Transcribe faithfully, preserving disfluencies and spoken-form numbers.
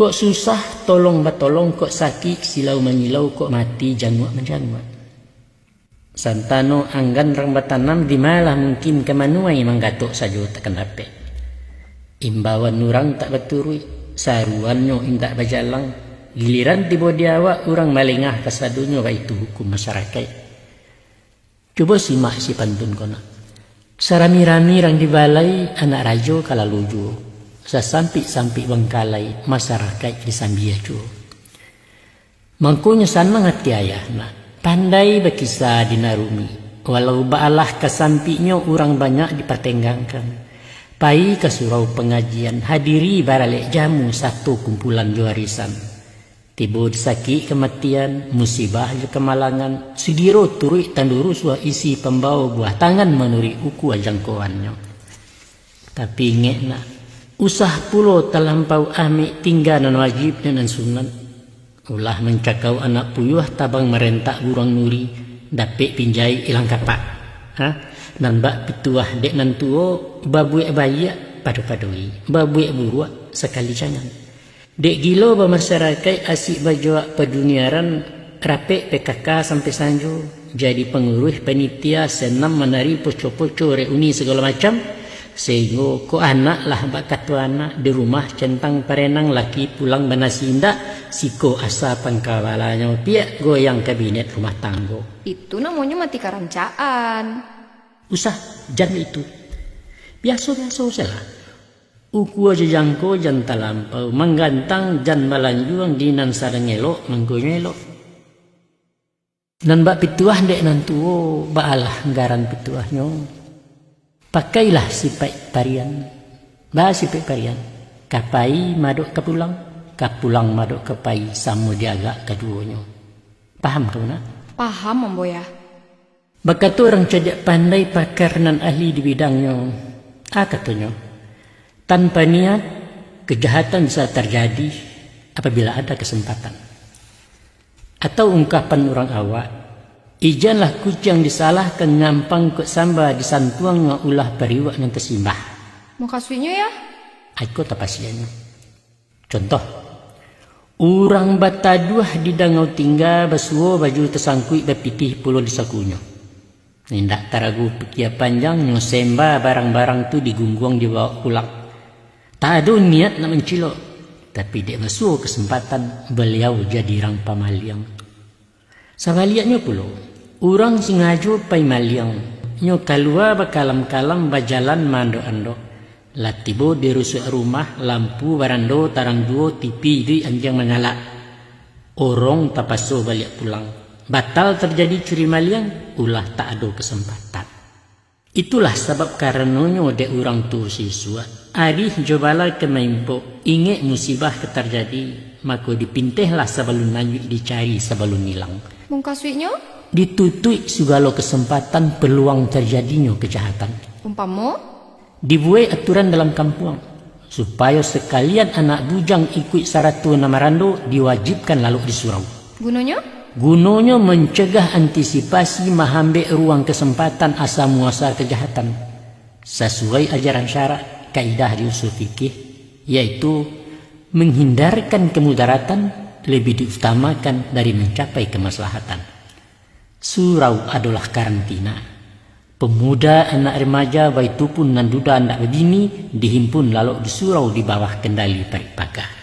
Kok susah, tolong batolong, kok sakik, silau manyilau, kok mati, janguak manjanguak. Santano anggan rang batanam, di malah mungkin ka manuai, manggatok sajo takkan dapek. Imbauan urang tak baturuik, saruannyo indak bajalang, giliran tibo di awak, urang malengah kasadonyo, baitu hukum masarakaik. Cubo simak isi pantun ko nak. Sarami-rami rang di balai, anak rajo ka lalu juo. Sasampik-sampik bangkalai, masarakaik disambia juo. Mangkonyo sanang ati ayah nak, pandai bakisa dinarumi. Walau baalah kasampiknyo, urang banyak dipatenggangkan. Pai ka surau pangajian, hadiri baralek jamu, sato kumpulan jo arisan. Tibo di sakik kamatian, musibah jo kamalangan, sugiro turuik tandurusuah, isi pambao buah tangan, manuruik ukua jangkoannyo. Tapi ingek nak, usah pulo talampau amik, tingga nan wajib jo nan sunat. Ulah mancakau anak puyuah, tabang marentak guruang nuri, dapek pinjai ilang kapak. Ha? Nan bak pituah dek nan tuo, babuek baiak pado-padoi, babuek buruak sakali jangan. Dek gilo bamasarakaik, asik bajoak paduniaran, rapek P K K sampai sanjo, jadi panguruih panitia, senam manari poco-poco, reuni sagalo macam, sahinggo kok anak lah bak kato anak, di rumah centang parenang, laki pulang banasi indak, siko asa pangkabalanyo, piak goyang kabinet rumah tanggo. Itu namonyo mati karancaan. Usah, jan itu. Biaso-biaso sajolah. Ukua jo jangko jan talampau, manggantang jan balanjuang, di nan sadang elok, mangkonyo elok. Nan bak pituah dek nan tuo, baalah garan pituahnyo. Pakailah sipaik parian, baa sipaik parian, ka pai madok ka pulang, ka pulang madok ka pai, samo diagak kaduonyo. Paham kau nak? Paham, Ambo Yah. Bakato urang cadiak pandai, pakar nan ahli di bidangnyo. A katonyo, tanpa niat, kejahatan bisa tarjadi apabila ada kesempatan. Atau ungkapan urang awak, ijanlah kuciang disalahkan, nyampang kok samba disantuang, ulah pariuak nan tasimbah. Mukasuiknyo, Yah? Aiko tapasianyo. Contoh, urang bataduah di Dangau Tingga, basuo baju tasangkuik, bapitih pulo di sakunyo. Indak taragu pikia panjang, nyo semba barang-barang tu, digungguang dibawok pulang. Tak ado niat nak mancilok, tapi dek basuo kasempatan, baliau jadi rang pamaliang. Sabaliaknyo pulo, urang sangajo pai maliang, nyo kalua bakalam-kalam, bajalan maandok-andok. Lah tibo di rusuak rumah, lampu barando tarang juo, T V iduik, anjiang manyalak. Orong tapaso baliak pulang. Batal tarjadi curi maliang, ulah tak ado kasempatan. Itulah sabab karanonyo dek urang tuo sisuak, arih jo bala ka maimpok, ingek musibah ka tarjadi, mako dipintehlah sabalun lanjuik, dicari sabalun ilang. Mukasuiknyo? Ditutuik sagalo kasempatan, paluang tarjadinyo kajahatan. Umpamo? Dibuek aturan dalam kampuang, supayo sakalian anak bujang ikuik sarato nan marando, diwajibkan lalok di surau. Gunonyo? Gunonyo mancegah, antisipasi, mahambek ruang kasempatan asa muasa kajahatan. Sasuai ajaran syarak, kaidah di usul fikih, yaitu menghindarkan kemudaratan lebih diutamakan dari mencapai kemaslahatan. Surau adolah karantina. Pemuda, anak remaja, baitupun nan duda ndak babini, dihimpun lalok di surau di bawah kendali parik paga.